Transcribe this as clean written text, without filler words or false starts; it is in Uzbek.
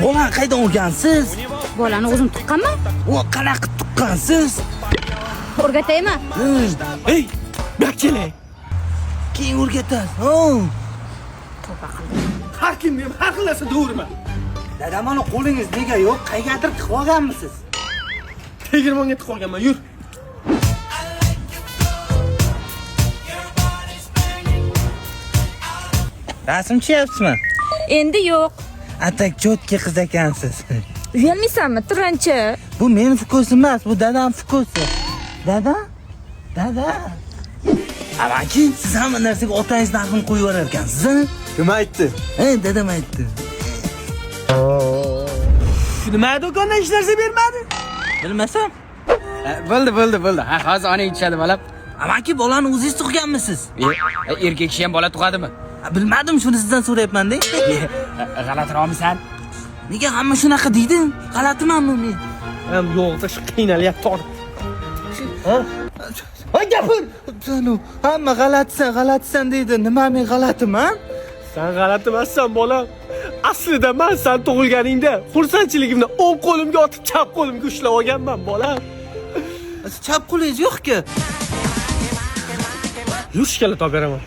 Bolani qaydan olgansiz? Bolani o'zim tuqqanman. O qanaqa tuqqansiz? O'rgataymi? Ey, bu yoqqa keling. Keyin o'rgatasiz. Ha. Tavba qildim. Har kimga ham har xil narsa deyaverma. Dadam, uni qo'lingiz nega yo'q? Qaygadir tiqib olganmisiz? Tegirmonga tiqib olganman, yur. Rasm tushyapsizmi? Endi yo'q. Atak cho'tki qiz ekansiz. Uyalmaysanmi, tiranchi? Bu meni fukusim emas, bu dadam fukusi. Dada? Dada. Amaki, siz hamma narsaga otangiz narxini qo'yib yuborar ekansiz, a? Kim aytdi? He, dadam aytdi. Nima do'kondan hech narsa bermadi? Bilmasam. Bo'ldi, bo'ldi, bo'ldi. Ha, hozir onang tushadi, bolam. Amaki, bolani o'zingiz tug'ganmisiz? Erkak kishi ham bola tug'adimi? Ha, bilmadim, shuni sizdan so'rayapman-da. G'alatiroqmisan? Nega hamma shunaqa deydi? G'alatimanmi men? Ham yo'qda shu qiynalyapti. Ha? Ha, gapir. Sanu, hamma g'alatisan, g'alatisan deydi. Nima men g'alatiman? Sen g'alati emassan, bolam. Aslida man san tug'ilganingda xursandchiligimdan o'ng qo'limga otib, chap qo'limga ushlab olganman, bolam. Chap qo'lingiz yo'q-ku. Yur, shikolat olib beraman.